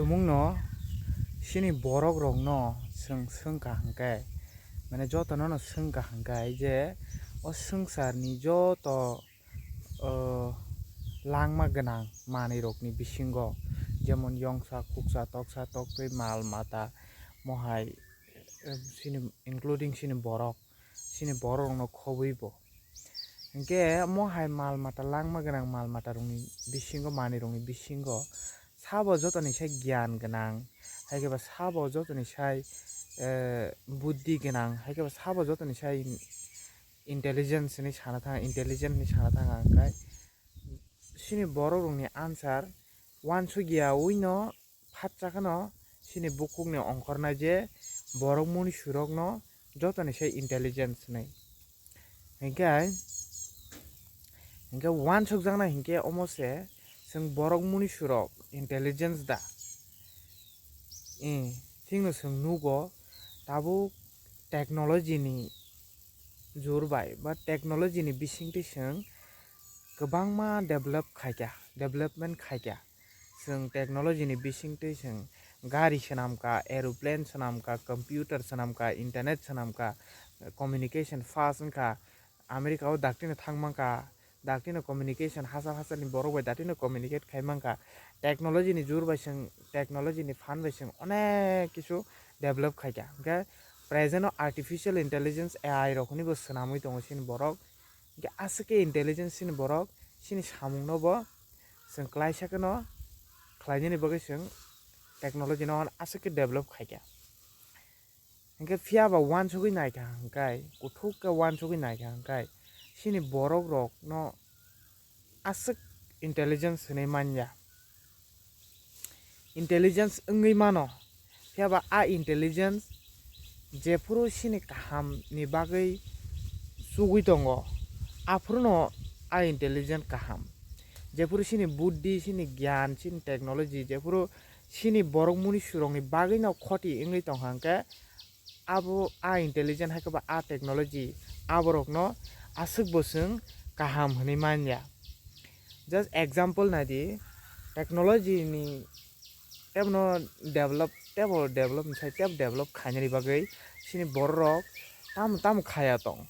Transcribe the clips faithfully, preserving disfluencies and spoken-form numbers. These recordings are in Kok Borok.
Tumungno chini borok rokno chwng swngkha hwnkhe, mane jotono no swngkha hwnkhe je o swngcharni joto, o, langma gwnang manwi rokni bisingo, jemon yongsa, khuksa, toksa, toktwi, mal mata, mohai, eh, chini, including chini borok, chini borok rokno khobwi bo. Hinkhe mohai mal mata langma gwnang mal mata rokni bisingo, manwi rokni bisingo sabo jotoni sai gyan gwnang, hai khe ba sabo jotoni sai, eh, buddhi gwnang, hai khe ba sabo jotoni sai intelligence hinwi sana thang, intelligent hinwi sana thang ang khe chini borok rokni answer uansukya ui no phatsa kheno chini bukhukni ongkhornai je borok munisurokno jotoni sai intelligence hinwi. Hinkhe, hinkhe uansukjaknai hinkhe omo se chwng borok munisurok intelligence da? Ee, thikno chwng nugo tabuk technology ni jur bai ba technology ni bisingtwi chwng kwbangma develop khaikha, development khaikha. Chwng technology ni bisingtwi chwng gari swnamkha, aeroplane swnamkha, computer swnamkha, internet swnamkha, communication fast wngkha. America o daktino thang mankha, daktino communication hachal hachalni borok bai daktino communicate khai mankha. Technology ni jur bai chwng, technology ni phan bai chwng onek kisu develop khaikha. Hinkhe present o artificial intelligence, A I rok hinwi bo swnamwi tongo chini borok. Hinkhe aswk khe intelligence chini borok chini samungno bo chwng klaisa kheno khlainani bagwi chwng technology no aswk khe develop khaikha. Hinkhe phiya ba uansugwi naikha hwnkhe, kuthuk khe uansugwi naikha hwnkhe, chini borok rokno aswk intelligence hinwi manya. Intelligence wngwi mano, phiya ba a intelligence jephuru chini kaham ni bagwi chugwi tongo, aphuru no a intelligence kaham. Jephuru chini buddhi, chini gyan, chini technology, jephuru chini borok munisurokni bagwino khoti wngwi tongkha hwnkhe, abo a intelligent hai khe ba a technology aborokno aswk bo chwng kaham hinwi manya. Just example nai di, technology ni teibo no develop, teibo develop ni sai teibo develop khainani bagwi chini borok rok tamo tamo khaya tong.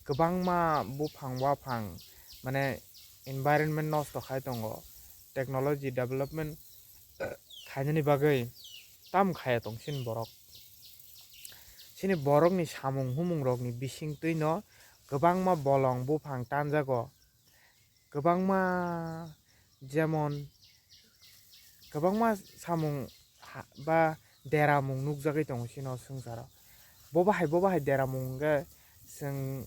Kwbangma buphang waphang, mane, environment nosto khai tongo, technology development, eh, khainani bagwi tamo khaya tong chini borok. Chini borokni samung humung rokni bisingtwi no kwbangma bolong buphang tanjago, kwbangma, jemon, kwbangma samung ha-, ba deramung nukjagwi tongo chini o swngcharo. Bo bahai, bo bahai deramung hwnkhe chwng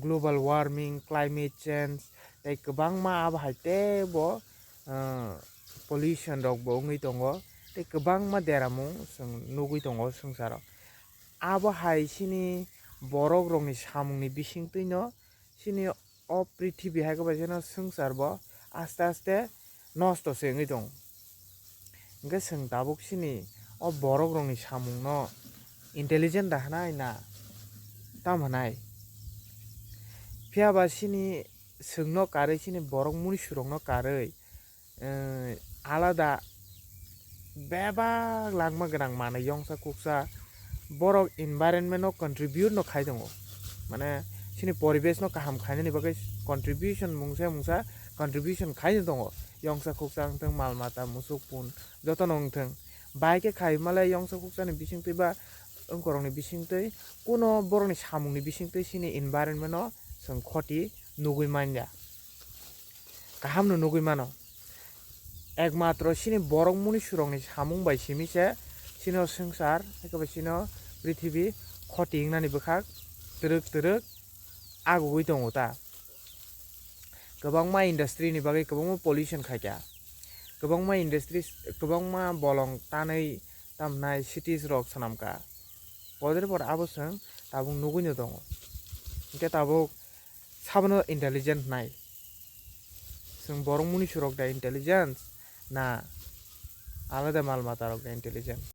global warming, climate change, tei kwbangma abo hai teibo, ah, pollution rokbo wngwi tongo, tei kwbangma deramung chwng nugwi tongo swngcharo. Abo hai chini borok rokni samungni bisingtwino chini o prithibi hai khe bai kheno swngchar bo aste aste nosto se wngwi tongo. Hwnkhe chwng tabuk chini o borok rokni samung no intelligent da hwnai na tam hwnai? Phiya ba chini chwng no karwi, chini borok munisu rok no karwi, eh, alada bebak langma gwnang manwi yongsa kuksa borok environment no contribute no khai tongo, mane chini poribesh no kaham khainani bagwi contribution mungsa mungsa contribution khai tongo, yongsa kuksa wngthwng, mal mata, musuk pun jotono wngthwng, bai khe khai male yongsa kuksa ni bisingtwi ba wngkorok ni bisingtwi kuno borok ni samung ni bisingtwi chini environment no chwng khoti nugwi manya. Kaham no nugwi mano. Ekmatro chini borok munisu rok ni samung bai simi se chini o swngchar, hai khe bai chini o prithibi khoti wngnani bwkhak twrwk twrwk agugwi tongo ta. Kwbangma industry ni bagwi kwbangma pollution khaikha, kwbangma industries, kwbangma bolong tanwi tamnai cities rok swnamkha. Podre pod abo chwng tabuk nugwi no tongo. Hinkhe tabuk sabono intelligent hnai? Chwng borok munisu rok da intelligent na alada mal mata rok da intelligent?